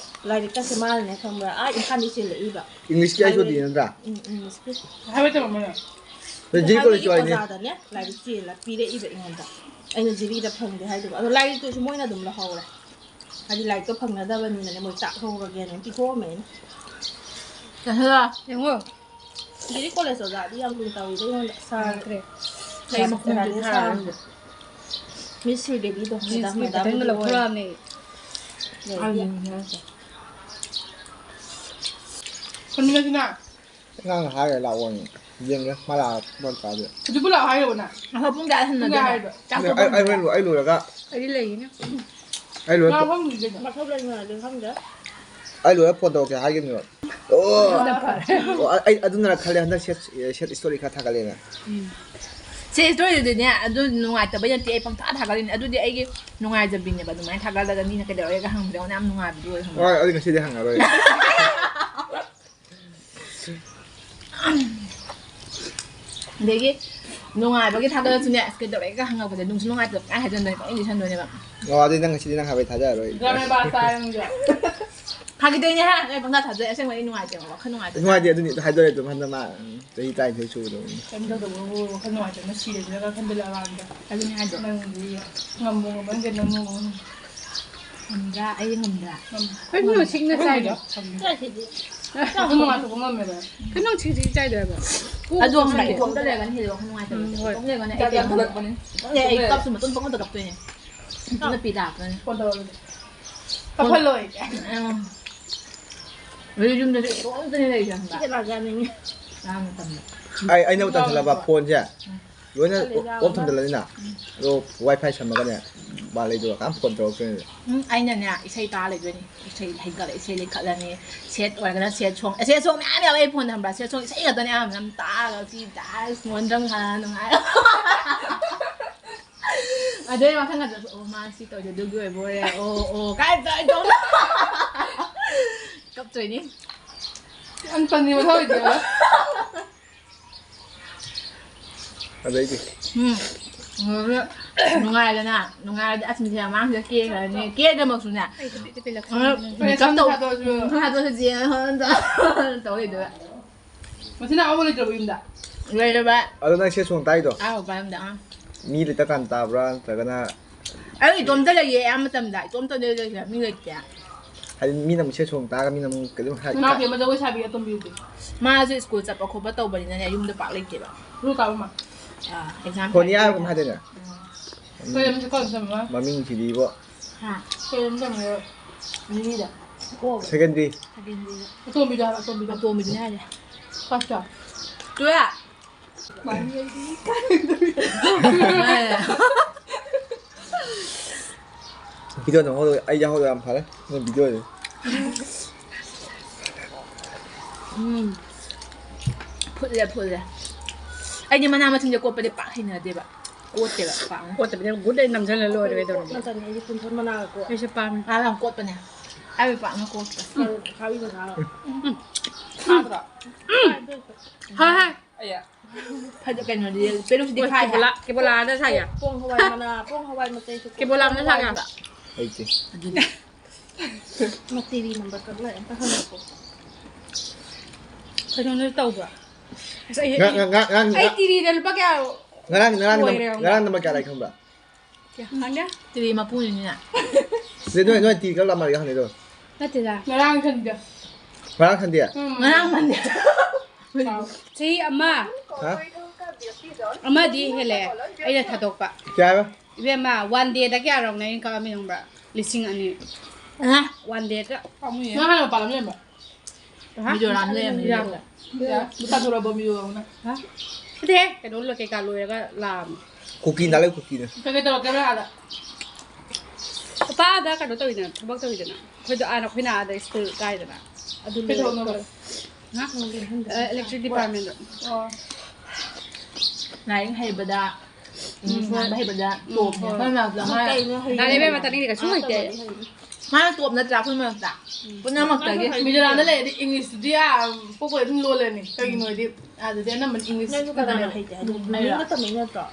ꯂꯥꯏꯔꯤꯛꯀꯁꯦ ꯃꯥꯅꯅꯦ ꯈꯪꯕ꯭ꯔꯥ? ꯑꯥ, ꯏꯝꯐꯥꯜꯗꯒꯤ ꯆꯦꯜꯂꯛꯏꯕ꯫ ꯏꯪꯂꯤꯁꯀꯤ ꯑꯩ ꯊꯣꯛꯇꯣꯏꯅꯦ ꯅꯠꯇ꯭ꯔꯥ? ꯎꯝ, ꯏꯪꯂꯤꯁꯀꯤ꯫ ꯍꯥꯏꯕ ꯇꯝꯃꯝꯃꯣꯏꯅꯦ꯫ ꯑꯗꯨ ꯖꯤ ꯀꯣꯂꯦꯖꯀꯤ ꯍꯥꯏꯕꯒꯤ ꯋꯥꯔꯤꯅꯦ꯫ ꯑꯣꯖꯥꯗꯅꯦ ꯂꯥꯏꯔꯤꯛ ꯆꯦꯜꯂ ꯄꯤꯔꯛꯏꯕ ꯑꯩꯉꯣꯟꯗ꯫ ꯑꯩꯅ ꯖꯤꯔꯤꯗ ꯐꯪꯗꯦ ꯍꯥꯏꯗꯨꯕ꯫ ꯑꯗꯣ ꯂꯥꯏꯔꯤꯛꯇꯨꯁꯨ ꯃꯣꯏꯅ ꯑꯗꯨꯝ ꯂꯧꯍꯧꯔꯦ꯫ ꯍꯥꯏꯗꯤ ꯂꯥꯏꯔꯤꯛꯇꯣ ꯐꯪꯅꯗꯕꯅꯤꯅꯅꯦ, ꯃꯣꯏ ꯆꯥꯛꯍꯧꯔꯒꯦꯅ ꯑꯗꯨꯝ ꯄꯤꯊꯣꯛꯑꯝꯃꯦ ꯑꯩꯅ꯫ ꯆꯠꯍꯜꯂꯣ, ꯌꯦꯡꯉꯣ꯫ ꯖꯤꯔꯤ ꯀꯣꯂꯦꯖ ꯑꯣꯖꯥꯗꯤ ꯌꯥꯝ ꯂꯨꯅ ꯇꯧꯋꯤꯗ ꯑꯩꯉꯣꯟꯗ꯫ ꯁꯥꯔ ꯇꯥꯗ꯭ꯔꯦ꯫ ꯀꯩ ꯃꯈꯣꯟꯗꯤ ꯁꯥꯔ ꯇꯥꯔꯦ? ꯃꯤꯁ ꯁ꯭ꯔꯤꯗꯦꯕꯤꯗꯣ, ꯖꯤꯟꯁꯀꯤ ꯃꯦꯗꯥꯝ, ꯕꯇꯟꯒ ꯃꯦꯗꯥꯝꯕꯨꯗꯤ ꯑꯣꯏ꯫ ꯂꯧꯊꯣꯔꯛꯑꯕꯅꯦ꯫ ꯑꯗꯨꯅꯦ ꯍꯥꯏꯁꯦ꯫ ꯈꯨꯟꯃꯤꯟꯅꯁꯤꯅ꯫ ꯑꯉꯥꯡ ꯍꯥꯏꯔꯦ ꯂꯥꯛꯑꯣꯅꯦ꯫ ꯌꯦꯡꯒꯦ ꯃꯥ ꯂꯥꯛꯑ ꯄꯣꯠ ꯆꯥꯗꯦ꯫ ꯍꯧꯖꯤꯛꯄꯨ ꯂꯥꯛꯑꯣ ꯍꯥꯏꯔꯕꯣ ꯅꯪ? ꯑꯩꯈꯣꯏ ꯄꯨꯡ ꯀꯌꯥꯗ ꯄꯨꯡ ꯀꯌꯥ ꯍꯟꯅꯗꯣꯏꯅꯣ? ꯍꯥꯏꯕ? ꯆꯥꯛ ꯑꯩ, ꯑꯩ, ꯆꯥꯊꯣꯛꯄ ꯑꯩ, ꯍꯟꯕ? ꯑꯩ ꯂꯣꯏꯔꯒ ꯑꯩꯗꯤ ꯂꯩꯌꯦꯅꯦ꯫ ꯑꯩ ꯂꯣꯏꯔ ꯃꯥ ꯐꯣꯟ ꯐꯝꯃꯤꯁꯦ ꯀꯩꯅꯣ? ꯃꯊꯛ ꯂꯩꯉꯩꯗ ꯈꯪꯗꯦ꯫ ꯑꯩ ꯂꯣꯏꯔ ꯐꯣꯟ ꯇꯧꯔꯛꯀꯦ ꯍꯥꯏꯒꯤꯕꯅꯦꯕ꯫ ꯑꯣ꯫ ꯑꯗꯨꯅ ꯐꯔꯦ꯫ ꯑꯣ, ꯑꯩ ꯑꯗꯨꯅꯔ ꯈꯜꯂꯦ ꯍꯟꯗꯛ ꯁꯦꯠ, ꯁꯦꯠ ꯁ꯭ꯇꯣꯔꯤ ꯈꯔ ꯊꯥꯒꯠꯂꯦꯅ꯫ ꯎꯝ꯫ ꯁꯦꯠ ꯁ꯭ꯇꯣꯔꯤꯗꯨꯗꯤꯅꯦ, ꯑꯗꯨ ꯅꯨꯡꯉꯥꯏꯇꯕꯩ ꯅꯠꯇꯦ, ꯑꯩ ꯄꯪꯊꯥ ꯊꯥꯒꯠꯂꯤꯅꯦ꯫ ꯑꯗꯨꯗꯤ ꯑꯩꯒꯤ ꯅꯨꯡꯉꯥꯏꯖꯕꯤꯅꯦꯕ, ꯑꯗꯨꯃꯥꯏꯅ ꯊꯥꯒꯠꯂꯒ ꯃꯤꯅ ꯀꯩꯗꯧꯔꯒꯦꯒ ꯍꯪꯕꯗꯣ ꯑꯩꯉꯣꯟꯗ ꯌꯥꯝ ꯅꯨꯡꯉꯥꯏꯕꯗꯣ ꯑꯣꯏ ꯈꯪꯕ꯭ꯔꯥ? ꯍꯣꯏ, ꯑꯩ ꯉꯁꯤꯗꯤ ꯍꯪꯉꯔꯣꯏ꯫ ꯑꯗꯒꯤ ꯅꯨꯡꯉꯥꯏꯕꯒꯤ ꯊꯥꯒꯠꯂꯁꯨꯅꯦ, ꯑꯁ, ꯀꯩꯗꯧꯔꯒꯦꯒ ꯍꯪꯉꯛꯄꯁꯦ ꯅꯨꯡꯁꯨ ꯅꯨꯡꯉꯥꯏꯇꯕ ꯄꯪꯍꯥꯏ ꯍꯥꯏꯖꯟꯗꯣꯏꯅꯦ, ꯄꯪꯏ ꯂꯤꯁꯟꯗꯣꯏꯅꯦꯕ꯫ ꯑꯣ, ꯑꯗꯨꯗꯤ ꯅꯪ ꯉꯁꯤꯗꯤ ꯅꯪ ꯍꯥꯏꯕ ꯑꯩ ꯊꯥꯖꯔꯔꯣꯏ꯫ ꯗ꯭ꯔꯃꯥ ꯄꯥꯁ ꯇꯥꯔꯦ ꯅꯪꯁꯨ꯫ ꯐꯥꯒꯤ ꯇꯧꯔꯤꯅꯦ ꯍꯥ, ꯅꯣꯏ ꯄꯪꯊꯥ ꯊꯥꯖꯩ, ꯑꯁꯦꯡꯕ ꯑꯩ ꯅꯨꯡꯉꯥꯏꯇꯦꯕ, ꯋꯥꯈꯜ ꯅꯨꯡꯉꯥꯏꯇꯕ꯫ ꯅꯨꯡꯉꯥꯏꯇꯦ, ꯑꯗꯨꯅꯤ ꯍꯥꯏꯗꯣꯔꯦ ꯑꯗꯨꯝ ꯍꯟꯗꯛ ꯃꯥ, ꯎꯝ, ꯆꯍꯤ ꯇꯔꯥꯅꯤꯊꯣꯏ ꯁꯨꯕꯗꯣ꯫ ꯀꯩꯝ ꯇꯧꯗꯕꯕꯨ ꯋꯥꯈꯜ ꯅꯨꯡꯉꯥꯏꯇꯕꯅ ꯁꯤꯔꯦꯗꯅ ꯈꯟꯖꯤꯜꯂꯛꯑꯀꯥꯟꯗ꯫ ꯑꯗꯨꯅꯤ ꯍꯥꯏꯗꯣ꯫ ꯅꯪꯗꯤ ꯉꯝꯕꯨ ꯉꯝꯃꯟꯗꯦ ꯅꯪꯕꯨ꯫ ꯉꯝꯗ꯭ꯔꯥ? ꯑꯩ ꯉꯝꯗ꯭ꯔꯥ? ꯉꯝꯃꯦ꯫ ꯀꯩꯅꯣ ꯁꯤꯡꯅ ꯆꯥꯏꯗꯣ? ꯉꯝꯃꯦ꯫ ꯆꯥꯏꯁꯤꯗꯤ꯫ ꯆꯥꯛ ꯑꯗꯨꯝ ꯅꯨꯡꯉꯥꯏꯊꯣꯛꯄ ꯉꯝꯃꯦꯕ꯫ ꯀꯩꯅꯣ ꯁꯤꯡꯁꯤ ꯆꯥꯏꯗꯣ ꯍꯥꯏꯕ? ꯑꯗꯣ ꯈꯪꯕ꯭ꯔꯥ, ꯏꯇꯣꯝꯇ ꯂꯩꯔꯒꯅ ꯍꯦꯜꯂꯦ ꯋꯥꯈꯜ ꯅꯨꯡꯉꯥꯏꯇꯕꯁꯦ꯫ ꯎꯝ, ꯍꯣꯏ꯫ ꯏꯇꯣꯝ ꯂꯩꯔꯒꯅ ꯑꯩ ꯀꯩꯝ ꯈꯟꯗꯕꯅꯤ꯫ ꯏꯇꯣꯝ ꯂꯩꯔꯒꯅ ꯑꯩ ꯀꯞꯁꯨ ꯃꯇꯨꯡ ꯄꯪꯀꯞꯇ ꯀꯞꯇꯣꯏꯅꯦ꯫ ꯏꯇꯣꯝꯇ ꯄꯤ ꯇꯥꯔꯛꯇꯣꯏꯅꯦ꯫ ꯐꯣꯟ ꯇꯧꯔꯒꯦ꯫ ꯀꯞꯍꯜꯂꯣꯏꯒꯦ꯫ ꯎꯝ꯫ ꯑꯗꯨ ꯌꯨꯝꯗꯗꯤ ꯏꯇꯣꯝꯇꯅꯦ ꯂꯩꯔꯤꯁꯦ ꯈꯪꯕ꯭ꯔꯥ? ꯆꯤꯛꯀꯦ ꯂꯥꯛꯀꯦ ꯌꯥꯅꯤꯡꯉꯦ꯫ ꯉꯔꯥꯡ ꯃꯇꯝꯗ꯫ ꯑꯩ, ꯑꯩꯅ ꯇꯟꯁꯤꯜꯂꯕ ꯐꯣꯟꯁꯦ꯫ ꯎꯝ꯫ ꯂꯣꯏꯅ ꯆꯠꯂꯦ, ꯑꯣꯐ ꯌꯥꯝꯅ꯫ ꯊꯝꯖꯤꯜꯂꯅꯤꯅ꯫ ꯎꯝ꯫ ꯑꯗꯣ ꯋꯥꯏ ꯐꯥꯏ ꯁꯝꯃꯒꯅꯦ, ꯕꯥ ꯂꯩꯗꯣ ꯀꯅꯥꯝ ꯐꯣꯟ ꯇꯧꯔꯛꯇ꯭ꯔꯦꯅꯦ꯫ ꯎꯝ, ꯑꯩꯅꯅꯦ, ꯏꯁꯩ ꯇꯥ ꯂꯩꯗꯣꯏꯅꯤ꯫ ꯏꯁꯩ ꯍꯩꯒꯠꯂ, ꯏꯁꯩ ꯂꯩꯈꯠꯂꯅꯤ꯫ ꯁꯦꯠ ꯑꯣꯏꯔꯒꯅ ꯁꯦꯠ ꯁꯣꯡ, ꯁꯦꯠ ꯁꯣꯡ ꯃꯌꯥꯝ ꯌꯥꯎꯋꯦ ꯑꯩ ꯐꯣꯟꯗ ꯈꯪꯕ꯭ꯔꯥ? ꯁꯦꯠ ꯁꯣꯡ ꯏꯁꯩ ꯉꯥꯛꯇꯅꯦ ꯑꯌꯥꯝꯕꯅ ꯇꯥꯔꯒ ꯁꯤ ꯗꯥꯟꯁ ꯃꯣꯟꯗ꯭ꯔꯪ ꯁꯥꯟꯅ ꯅꯨꯡꯉꯥꯏ꯫ ꯑꯗꯩ ꯋꯥꯈꯜ ꯈꯟꯕꯗꯁꯨ, "ꯑꯣ, ꯃꯥ ꯁꯤ ꯇꯧꯔꯤꯗꯣ ꯑꯗꯨꯒꯤ ꯑꯣꯏꯕ ꯑꯣꯏꯔꯦ꯫ ꯑꯣ, ꯑꯣ," ꯀꯥꯏ ꯇꯧꯔ ꯇꯧ-, ꯀꯞꯇꯣꯏꯅꯤ꯫ ꯌꯥꯝ ꯇꯟꯅꯤ ꯃꯊꯧ ꯂꯩꯇꯦꯕ꯫ ꯑꯗꯩꯗꯤ ꯎꯝ꯫ ꯅꯨꯡꯉꯥꯏꯗꯅ, ꯅꯨꯡꯉꯥꯏꯔꯗꯤ ꯑꯁ ꯃꯤꯁꯦ ꯃꯥꯡꯁꯤꯗ ꯀꯦꯈ꯭ꯔꯅꯤ꯫ ꯀꯦꯗꯃꯛꯁꯨꯅꯦ꯫ ꯑꯩ ꯁꯝ ꯊꯥꯗꯣꯛꯑꯁꯨ꯫ ꯁꯝ ꯊꯥꯗꯣꯛꯑꯁꯨ ꯌꯦꯡꯉ ꯇꯧ ꯂꯩꯗꯣꯏꯕ꯫ ꯃꯁꯤꯅ ꯑꯃꯨꯛ ꯂꯩꯇ꯭ꯔꯕ ꯌꯨꯝꯗ? ꯂꯩꯔꯕ꯫ ꯑꯗꯣ ꯅꯪ ꯁꯦ ꯁꯣꯡ ꯇꯥꯏꯗꯣ? ꯑꯥ, ꯃꯄꯥꯟ ꯂꯝꯗ, ꯑꯥ꯫ ꯃꯤ ꯂꯩꯇ꯭ꯔꯀꯥꯟꯗ ꯇꯥꯕ꯭ꯔꯥ ꯅꯠꯇ꯭ꯔꯒꯅ? ꯑꯩ ꯏꯇꯣꯝꯇ ꯂꯩꯌꯦ ꯑꯌꯥꯝꯕ ꯃꯇꯝꯗ꯫ ꯏꯇꯣꯝꯇ ꯂꯩ-, ꯂꯩꯁꯦ ꯃꯤ ꯂꯩꯇꯦ꯫ ꯍꯥꯏꯗꯤ ꯃꯤꯅ ꯑꯃꯨꯛ ꯁꯦ ꯁꯣꯡ ꯇꯥꯔꯒ ꯃꯤꯅ ꯑꯃꯨꯛ ꯀꯩꯅꯣꯝ ꯍꯥꯏ-, ꯅꯅꯥꯎꯄꯤ ꯑꯃ ꯖꯒꯣꯏ ꯁꯥꯕꯤ ꯑꯇꯣꯝꯕꯤꯗꯨꯗꯤ? ꯃꯥꯁꯨ ꯁ꯭ꯀꯨꯜ ꯆꯠꯄ ꯈꯣꯠꯄ ꯇꯧꯕꯅꯤꯅꯅꯦ, ꯌꯨꯝꯗ ꯄꯥꯛ ꯂꯩꯇꯦꯕ꯫ ꯁ꯭ꯀꯨꯜ ꯀꯥꯕ ꯃꯥ? ꯑꯥ, ꯑꯦꯛꯖꯥꯝ ꯍꯣꯅꯤꯌꯥ ꯊꯥꯔꯤꯕ꯫ ꯍꯥꯏꯕ ꯑꯃ ꯍꯥꯏꯗꯥꯏꯅꯦ? ꯎꯝ꯫ ꯀꯩ ꯂꯝꯗ ꯀꯣꯂꯦꯖ ꯇꯝꯃꯤꯕ? ꯃꯃꯤꯡꯁꯤꯗꯤꯕꯣ꯫ ꯍꯥ? ꯀꯩ ꯂꯝꯗ ꯇꯝꯃꯤꯕ? ꯖꯤꯔꯤꯗ꯫ ꯁꯦꯀꯦꯟꯗ꯭ꯔꯤ꯫ ꯁꯦꯀꯦꯟꯗ꯭ꯔꯤꯗ꯫ ꯑꯇꯣꯝꯕꯤꯗꯣ ꯍꯥꯏꯕ, ꯑꯇꯣꯝꯕꯤꯗꯣ꯫ ꯑꯇꯣꯝꯕꯤꯗꯨꯅꯦ ꯍꯥꯏꯁꯦ꯫ ꯀ꯭ꯂꯥꯁ ꯀꯌꯥ? ꯇꯨꯌꯦꯜꯐ꯫ ꯚꯤꯗꯤꯑꯣ ꯅꯝꯍꯧꯗ-, ꯑꯩ ꯌꯥꯎꯍꯧꯗ ꯌꯥꯝ ꯐꯔꯦ ꯅꯣꯏ ꯚꯤꯗꯤꯑꯣꯁꯦ꯫ ꯎꯝ꯫ ꯐꯨꯠꯂꯦ, ꯐꯨꯠꯂꯦ꯫ ꯑꯩꯗꯤ ꯃꯅꯥ ꯃꯁꯤꯡꯁꯦ ꯀꯣꯠꯄꯗꯤ ꯄꯥꯛ ꯍꯩꯅꯗꯦꯕ꯫ ꯀꯣꯠꯇꯦꯕ ꯄꯥꯛꯅ꯫ ꯀꯣꯠꯇꯕꯤꯗ ꯒꯨꯠ ꯑꯩ ꯅꯝꯁꯤꯜꯂ ꯂꯣꯏꯔꯦ ꯀꯩꯗꯧꯔꯒꯦ? ꯅꯠꯇ꯭ꯔꯗꯤ ꯑꯩꯗꯤ ꯄꯨꯡꯊꯣꯟ ꯃꯅꯥꯒ ꯀꯣꯠ-, ꯑꯩꯁꯨ ꯄꯥꯝꯃꯦ꯫ ꯃꯥ ꯌꯥꯝ ꯀꯣꯠꯄꯅꯦ꯫ ꯑꯩ ꯄꯥꯛꯅ ꯀꯣꯠꯇꯦ꯫ ꯊꯥꯕꯤꯕ ꯊꯥꯕ꯫ ꯎꯝ꯫ ꯊꯥꯗ꯭ꯔꯣ? ꯍꯣꯏ, ꯍꯣꯏ꯫ ꯑꯩ ꯐꯖ-, ꯀꯩꯅꯣꯗꯤ, ꯄꯦꯔꯨꯛꯁꯤꯗꯤ ꯈꯥꯏ ꯍꯥꯏ꯫ ꯀꯦꯕꯣꯂꯥ-, ꯀꯦꯕꯣꯂꯥꯗ ꯁꯥꯒꯦ꯫ ꯄꯣꯡ ꯍꯋꯥꯏ ꯃꯅꯥ, ꯄꯣꯡ ꯍꯋꯥꯏ ꯃꯆꯩꯁꯨ ꯀꯦꯕꯣꯂꯥ ꯑꯃꯅ ꯁꯥꯒꯦ ꯍꯥꯏꯕ꯫ ꯍꯩꯇꯦ꯫ ꯑꯗꯨꯅꯤ꯫ ꯃꯥ ꯇꯤꯔꯤ ꯅꯝꯕꯔ ꯀꯛꯂ ꯑꯝꯇ ꯍꯪꯉꯛꯀꯣ꯫ ꯀꯩꯅꯣ ꯅꯣꯏ ꯇꯧꯕ꯭ꯔꯥ? ꯑꯁ, ꯑꯩ, ꯉ-, ꯉ-, ꯉ-, ꯉ-, ꯑꯩ ꯉ-, ꯇꯤꯔꯤꯗ ꯂꯨꯄꯥ ꯀꯌꯥ ꯉꯔꯥꯡ, ꯉꯔꯥꯡ, ꯂꯣꯏꯔꯦ ꯉꯔꯥꯡ ꯌꯦꯡꯉꯨ꯫ ꯅꯝꯕꯔ ꯀꯌꯥ ꯂꯥꯛꯏ ꯈꯪꯕ꯭ꯔꯥ? ꯈꯪꯗꯦ꯫ ꯇꯤꯔꯤ ꯃꯄꯨꯅꯤꯅ꯫ ꯁꯤꯗ ꯅꯣꯏ, ꯅꯣꯏ ꯇꯤꯔꯤ ꯀꯔꯝ ꯂꯥꯛꯃꯔꯒꯦ ꯍꯪꯉꯤꯗꯣ? ꯅꯠꯇꯦꯗ꯫ ꯉꯔꯥꯡ ꯈꯪꯗꯦ꯫ ꯉꯔꯥꯡ ꯈꯪꯗꯦ? ꯎꯝ꯫ ꯉꯔꯥꯡ ꯈꯪꯗꯦ꯫ ꯆꯍꯤ ꯑꯃ꯫ ꯍꯥ? ꯑꯃꯗꯤ ꯍꯦꯜꯂꯦ ꯑꯩꯅ ꯊꯥꯗꯣꯛꯄ꯫ ꯀꯌꯥ ꯍꯥꯏꯕ? ꯏꯕꯦꯝꯃ, ꯋꯥꯟ ꯗꯦꯗ ꯀꯌꯥ ꯂꯧꯅꯩ ꯀꯛꯑꯝꯃꯤ ꯈꯪꯕ꯭ꯔꯥ? ꯂꯤꯁꯤꯡ ꯑꯅꯤ꯫ ꯑ? ꯋꯥꯟ ꯗꯦꯗ꯫ ꯄꯥꯝꯃꯨꯏꯌꯦ꯫ ꯅꯪ ꯍꯥꯟꯅ ꯃꯄꯥꯟ ꯂꯝ ꯂꯩꯔꯝꯕ꯭ꯔꯥ? ꯍꯥ? ꯃꯤꯖꯣꯔꯥꯝ ꯂꯩꯔꯝꯃꯤ꯫ ꯃꯤꯖꯣꯔꯥꯝꯗ꯫ ꯂꯨꯄꯥ ꯊꯣꯔꯛꯑꯕ ꯃꯤꯖꯣꯔꯥꯝꯅ? ꯍꯥ? ꯅꯠꯇꯦ, ꯀꯩꯅꯣ ꯂꯣꯏ ꯀꯩꯀꯥ ꯂꯣꯏꯔꯒ ꯂꯥꯛꯑꯝꯃꯤ꯫ ꯀꯨꯀꯤ ꯅꯥꯂꯩ ꯀꯨꯀꯤꯅ꯫ ꯀꯩꯀꯩ ꯇꯧꯔꯛꯀꯦꯕ ꯑꯥꯗ? ꯄꯥꯗ ꯀꯩꯅꯣ ꯇꯧꯋꯤꯗꯅ, ꯊꯕꯛ ꯇꯧꯋꯤꯗꯅ꯫ ꯑꯩꯈꯣꯏꯗꯣ ꯑꯥꯗ, ꯑꯩꯈꯣꯏꯅ ꯑꯥꯗ ꯁ꯭ꯀꯨꯜ ꯀꯥꯏꯗꯅ꯫ ꯑꯗꯨ ꯀꯩ ꯊꯕꯛꯅꯣꯕ? ꯂꯣꯏꯔꯒ-, ꯍꯥ? ꯑ, electric department꯫ ꯑꯣ꯫ ꯂꯥꯏꯔꯤꯛ ꯍꯩꯕꯗ, English ꯎꯝ꯫ ꯉꯥꯡꯕ ꯍꯩꯕꯗ ꯎꯝ, top ꯅꯦ꯫ ꯍꯣꯏ꯫ ꯑꯩꯈꯣꯏ ꯃꯌꯥꯝꯁꯨ ꯑꯃ ꯀꯩꯅꯣ ꯍꯩ-, ꯗꯥ ꯂꯩꯕꯦꯝꯃ ꯇꯥꯅꯤꯡꯗꯦ, ꯀꯩꯁꯨ ꯍꯩꯇꯦ꯫ ꯇꯧꯕꯗꯤ ꯍꯩ꯫ ꯃꯥꯅ ꯇꯣꯞ ꯅꯠꯇ꯭ꯔꯥ ꯑꯩꯈꯣꯏ ꯃꯔꯛꯇ? ꯄꯨꯝꯅꯃꯛꯇꯒꯤ꯫ ꯃꯤꯖꯣꯔꯥꯝꯗ ꯂꯩꯔꯗꯤ ꯏꯪꯂꯤꯁꯇꯨꯗꯤ ꯌꯥꯝ ꯄꯣꯛꯄ ꯑꯗꯨꯝ ꯂꯣꯜꯂꯅꯤ꯫ ꯀꯩꯒꯤꯅꯣ ꯍꯥꯏꯗꯤ ꯑꯗꯨꯗꯤ ꯑꯅꯝꯕꯅ ꯏꯪꯂꯤꯁ ꯅꯪꯁꯨ ꯀꯅꯥꯅ ꯈꯛꯇꯅꯦꯕ꯫ ꯍꯩꯇꯦ ꯍꯥꯏꯗꯣ? ꯑꯩꯔꯣ? ꯃꯃꯤꯡꯒ ꯇꯝꯃꯛꯏ ꯅꯠꯇ꯭ꯔꯣ?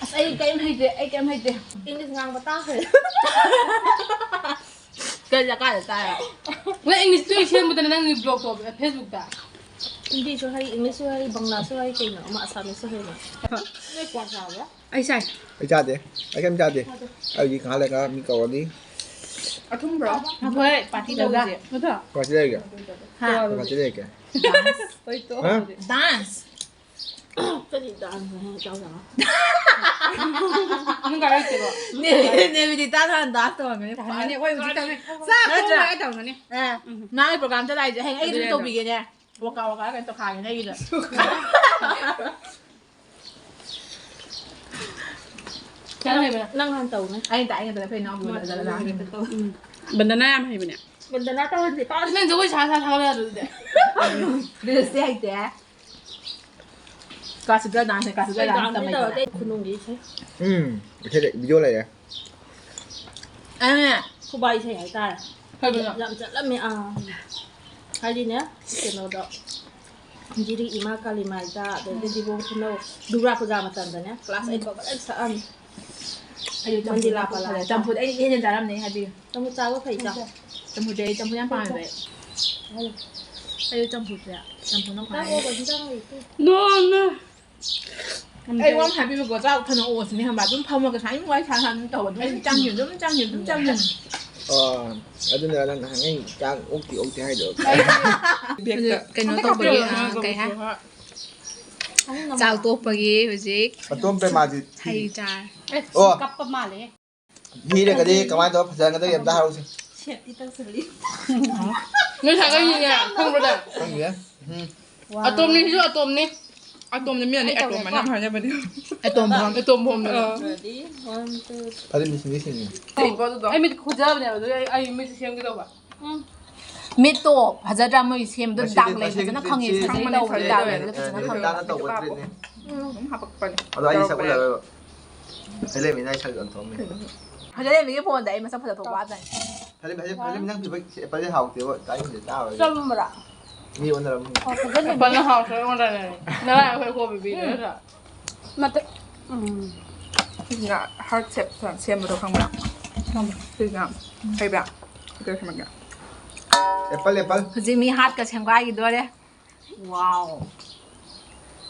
ꯑꯁ, ꯑꯩ ꯀꯩꯝ ꯍꯩꯇꯦ, ꯑꯩ ꯀꯩꯝ ꯍꯩꯇꯦ꯫ ꯏꯪꯂꯤꯁ ꯉꯥꯡꯕ ꯇꯥꯈ꯭ꯔꯦ꯫ ꯀꯩ ꯗꯔꯀꯥꯔꯗ ꯇꯥꯏ? ꯅꯪ ꯏꯪꯂꯤꯁꯇꯨ ꯁꯦꯝꯕꯗꯅ ꯅꯪꯒꯤ ꯕ꯭ꯂꯣꯛ ꯇꯧꯕ ꯐꯦꯁꯕꯨꯛꯇ꯫ ꯍꯤꯟꯗꯤꯁꯨ ꯍꯩ, ꯏꯪꯂꯤꯁꯁꯨ ꯍꯩ, ꯕꯪꯂꯥꯁꯨ ꯍꯩ, ꯀꯩꯅꯣ ꯑꯃ ꯑꯁꯥꯃꯤꯁꯁꯨ ꯍꯩ ꯃꯥ꯫ ꯅꯣꯏ ꯀ꯭ꯋꯥ ꯆꯥꯕ꯭ꯔꯥ? ꯑꯩ ꯆꯥꯏ꯫ ꯑꯩ ꯆꯥꯗꯦ꯫ ꯑꯩ ꯀꯩꯝ ꯆꯥꯗꯦ꯫ ꯆꯥꯗꯦ꯫ ꯑꯩ ꯍꯧꯖꯤꯛ ꯉꯥꯏꯍꯥꯛ ꯂꯩꯔꯒ ꯃꯤ ꯀꯧꯔꯅꯤ꯫ ꯑꯊꯨꯝꯕ꯭ꯔꯣ? ꯑꯩꯈꯣꯏ ꯄꯥꯔꯇꯤ ꯇꯧꯁꯦ꯫ ꯅꯠꯇ꯭ꯔꯣ? ꯄꯥꯔꯇꯤ ꯂꯩꯔꯒꯦ꯫ ꯍꯥ? ꯄꯥꯔꯇꯤ ꯂꯩꯔꯒꯦ꯫ ꯍꯣꯏ, ꯇꯣꯛꯑꯣ ꯍꯥ? ꯑꯗꯨꯗꯤ꯫ ꯗꯥꯟꯁ꯫ ꯀꯔꯤ ꯗꯥꯟꯁꯅꯣ ꯍꯦ? ꯆꯥꯎ ꯆꯥꯎ꯫ ꯅꯪ ꯀꯥꯏ ꯂꯩꯇꯦꯕ? ꯅꯦ-, ꯅꯦꯕꯤꯗꯤꯇꯥ ꯍꯥꯟꯅ ꯗꯥꯟꯁ ꯇꯧꯔꯝꯒꯅꯤ꯫ ꯇꯧꯔꯝꯒꯅꯤ꯫ ꯑꯩꯈꯣꯏ ꯍꯧꯖꯤꯛ ꯇꯧꯔꯤ꯫ ꯆꯥꯛ ꯅꯠꯇ꯭ꯔꯥ? ꯊꯣꯡꯕ ꯇꯧꯔꯝꯒꯅꯤ꯫ ꯑꯦ, ꯎꯝ꯫ ꯃꯥꯒꯤ ꯄ꯭ꯔꯣꯒ꯭ꯔꯥꯝ ꯆꯠꯂꯥꯏꯁꯦ ꯍꯌꯦꯡ ꯑꯩ ꯑꯗꯨꯝ ꯑꯗꯨꯅꯦ꯫ ꯇꯧꯕꯤꯒꯦꯅꯦ꯫ ꯋꯥꯀꯥ ꯋꯥꯀꯥ ꯀꯩꯅꯣ ꯇꯧꯈꯥꯏꯒꯦꯅꯦ ꯑꯩꯒꯤꯗꯣ꯫ ꯅꯪ ꯍꯥꯟꯅ ꯇꯧꯅꯦ꯫ ꯑꯩꯅ ꯇꯥꯛꯏ ꯉꯥꯛꯇꯅꯦ ꯑꯩꯈꯣꯏ ꯏꯅꯥꯎꯄꯤꯗꯣ ꯖꯒꯅꯥꯊ꯫ ꯎꯝ꯫ ꯕꯟꯗꯅꯥ ꯌꯥꯝ ꯍꯩꯕꯅꯦ꯫ ꯕꯟꯗꯅꯥ ꯇꯧꯍꯟꯁꯦ꯫ ꯅꯪ ꯖꯒꯣꯏ ꯁꯥ ꯁꯥ ꯊꯥꯒꯠꯂꯣ ꯌꯥꯗ꯭ꯔꯣ ꯑꯗꯨꯗꯤ? ꯔꯤꯜꯁꯇꯤ ꯍꯩꯇꯦ꯫ ꯀ꯭ꯂꯥꯁꯤꯀꯦꯜ ꯗꯥꯟꯁꯅꯦ, ꯀ꯭ꯂꯥꯁꯤꯀꯦꯜ ꯗꯥꯟꯁ ꯇꯝꯃꯛꯏꯕ꯫ ꯈꯨꯅꯨꯡꯒꯤ ꯏꯁꯩ꯫ ꯎꯝ, ꯏꯁꯩ ꯂꯩ, ꯚꯤꯗꯤꯑꯣ ꯂꯩꯔꯦ꯫ ꯑꯗꯨꯅꯦ꯫ ꯈꯨꯕꯥꯛ ꯏꯁꯩ ꯍꯥꯏꯇꯥꯔꯦ꯫ ꯀꯩꯒꯤꯅꯣ? ꯌꯥꯝ ꯆꯠꯂꯝꯃꯦ, ꯑꯥ꯫ ꯍꯥꯏꯗꯤꯅꯦ, ꯀꯩꯅꯣꯗꯣ, ꯖꯤꯔꯤ ꯏꯃꯥ ꯀꯥꯂꯤ ꯃꯥꯏꯗ, ꯑꯗꯩꯗꯤ ꯎꯝ꯫ ꯗꯤꯕꯣꯡ ꯈꯨꯅꯧ, ꯗꯨꯔꯒꯥ ꯄꯨꯖꯥ ꯃꯇꯝꯗꯅꯦ, ꯀ꯭ꯂꯥꯁ ꯎꯝ꯫ ꯑꯩꯠ ꯐꯥꯎꯕ ꯂꯣꯏ ꯁꯛꯑꯝꯃꯤ꯫ ꯑꯩꯁꯨ ꯆꯝꯐꯨꯠ ꯃꯟꯗꯤꯔ ꯂꯥꯛꯄ ꯆꯝꯐꯨꯠ ꯂꯥꯛꯄ꯫ ꯆꯝꯐꯨꯠ ꯑꯩ ꯏꯍꯦꯟ ꯍꯦꯟ ꯆꯥꯔꯝꯅꯤ ꯍꯥꯏꯕꯤꯌꯨ꯫ ꯆꯝꯐꯨꯠ ꯆꯥꯕ ꯐꯩ, ꯆꯥꯎ꯫ ꯆꯝꯐꯨꯠꯁꯦ ꯑꯩ ꯆꯝꯐꯨꯠ ꯌꯥꯝ ꯄꯥꯝꯃꯦꯕ ꯑꯩ꯫ ꯑꯩꯁꯨ ꯆꯝꯐꯨꯠꯁꯦ, ꯆꯝꯐꯨꯠꯅ ꯆꯥꯛ ꯈ꯭ꯋꯥꯏ ꯑꯣꯛꯑꯣ, ꯍꯤꯟꯖꯥꯡ ꯂꯩꯇꯦ꯫ No, no. ꯑꯩ ꯋꯥ ꯑꯃ ꯍꯥꯏꯕꯤꯕꯀꯣ, ꯆꯥꯛ ꯐꯅ ꯑꯣꯛꯑꯁꯨꯅꯦ ꯈꯪꯕ꯭ꯔꯥ, ꯑꯗꯨꯝ ꯐꯝꯃꯒ ꯁꯨꯃꯥꯏꯅ ꯋꯥꯔꯤ ꯁꯥꯟꯅ ꯁꯥꯟꯅ ꯑꯗꯨꯝ ꯇꯧꯕ, ꯑꯗꯨꯝ ꯆꯪꯈꯤꯕ, ꯑꯗꯨꯝ ꯆꯪꯈꯤꯕ, ꯑꯗꯨꯝ ꯆꯪꯈꯤꯕ꯫ ꯑꯣ, ꯑꯗꯨꯅ ꯅꯪ ꯅꯍꯥꯟꯉꯩ ꯆꯥꯛ ꯑꯣꯛꯇꯦ ꯑꯣꯛꯇꯦ ꯍꯥꯏꯗꯣ꯫ ꯀꯩꯅꯣ ꯇꯧꯕꯒꯤ, ꯑꯥ, ꯀꯩ ꯍꯥꯏ? ꯆꯥꯛ ꯇꯣꯛꯄꯒꯤ ꯍꯧꯖꯤꯛ ꯑꯇꯣꯝ ꯄ꯭ꯔꯦꯃꯥꯖꯤꯠ ꯍꯩ ꯆꯥꯔꯦ꯫ ꯑꯣ꯫ ꯀꯞꯄ ꯃꯥꯜꯂꯦ꯫ ꯃꯤꯔꯒꯗꯤ ꯀꯃꯥꯏꯅ ꯇꯧꯔ ꯐꯖꯍꯟꯒꯗꯒꯦ ꯑꯝꯇ ꯍꯥꯏꯔꯛꯎꯁꯦ꯫ ꯁꯦꯠꯇꯤ ꯇꯧꯁꯜꯂꯤ꯫ ꯅꯣꯏ ꯁꯥꯒꯩꯅꯤꯅꯦ, ꯈꯪꯕ꯭ꯔꯣ ꯅꯪ? ꯈꯪꯗꯦ꯫ ꯎꯝ꯫ ꯋꯥ꯫ ꯑꯇꯣꯝꯅꯤ, ꯁꯤꯁꯨ ꯑꯇꯣꯝꯅꯤ꯫ ꯑꯇꯣꯝꯅꯤ, ꯃꯤ ꯑꯅꯤ ꯑꯩ ꯑꯇꯣꯝ ꯇꯧꯒꯦꯀꯣ꯫ ꯃꯌꯥꯝ ꯍꯥꯏꯅꯕꯅꯤ꯫ ꯑꯇꯣꯝ ꯐꯝ꯫ ꯑꯇꯣꯝ ꯐꯝꯅꯦ꯫ ꯑꯥ꯫ Ready? One, two, three꯫ ꯐꯖꯅ ꯃꯤꯁꯤꯡꯗꯤ ꯁꯤꯡꯉꯤ꯫ ꯑꯩ ꯃꯤꯠ ꯈꯨꯖꯕꯅꯦꯕ, ꯑꯗꯨꯒꯤ ꯑꯩ, ꯑꯩ ꯃꯤꯠꯁꯦ ꯁꯦꯝꯒꯦ ꯇꯧꯕ꯫ ꯎꯝ꯫ ꯃꯤꯠꯇꯣ ꯐꯖꯗ꯭ꯔꯥ ꯃꯣꯏ ꯁꯦꯝꯕꯗꯣ? ꯉꯁꯤꯗꯤ, ꯗꯥꯛ ꯂꯩ, ꯉꯁꯤꯗꯤ ꯐꯖꯅ ꯈꯪꯉꯦ, ꯆꯤꯛꯁꯤ surgery ꯈꯪꯕꯅꯦ, ꯇꯧꯕꯗꯣ surgery ꯗꯥꯛ ꯇꯧꯋꯦ꯫ ꯂꯩꯕꯗꯣ ꯐꯖꯅ ꯈꯪꯉꯦ꯫ ꯅꯦꯕꯤꯇꯥꯅ ꯇꯧꯕ treatment꯫ ꯎꯝ꯫ ꯑꯗꯨꯝ ꯍꯥꯄꯛꯄꯅꯦ꯫ ꯑꯗꯣ ꯑꯩꯗꯤ ꯁꯛ ꯎꯠꯂꯔꯣꯏꯕ꯫ ꯑꯩ ꯂꯩꯃꯤꯅ ꯑꯩ ꯁꯛ ꯑꯣꯟꯊꯣꯛꯑꯝꯃꯦ꯫ ꯐꯖꯅ ꯌꯦꯡꯕꯤꯒꯦ ꯐꯣꯟꯗ ꯑꯩ ꯃꯁꯛ ꯐꯖ ꯊꯣꯛꯄ ꯋꯥꯗꯅꯤ꯫ ꯐꯖꯅ ꯐꯖꯅ ꯐꯖꯅ ꯅꯪ ꯄꯤꯕ ꯑꯦꯄꯜꯁꯦ ꯍꯥꯎꯇꯦꯕ ꯆꯥꯅꯤꯡꯗꯦ ꯆꯥꯔꯣꯏ꯫ ꯆꯝꯕ꯭ꯔꯥ? ꯃꯤ ꯑꯣꯟꯅꯔꯝꯅꯤ꯫ ꯑꯣ, ꯐꯖꯅ ꯑꯦꯄꯜꯅ ꯍꯥꯎꯇ꯭ꯔꯒ ꯑꯣꯟꯅꯔꯦ꯫ ꯉꯔꯥꯡ ꯑꯩꯈꯣꯏ ꯀꯣꯕꯤ ꯄꯤꯔꯦ ꯅꯠꯇ꯭ꯔꯥ? ꯃꯇ-, ꯎꯝ꯫ ꯁꯤꯁꯤꯅ ꯍꯥꯔꯠ ꯁꯦꯞ ꯁꯦꯝꯕꯗꯣ ꯈꯪꯕ꯭ꯔꯥ? ꯁꯤꯁꯤꯅ ꯍꯩꯕ꯭ꯔꯥ? ꯑꯗꯨ ꯁꯦꯝꯃꯛꯀꯦ꯫ Apple apple. ꯍꯧꯖꯤꯛ ꯃꯤ ꯍꯥꯠꯀ ꯁꯦꯝꯒꯥꯏꯈꯤꯗꯣꯔꯦ꯫ ꯋꯥꯎ꯫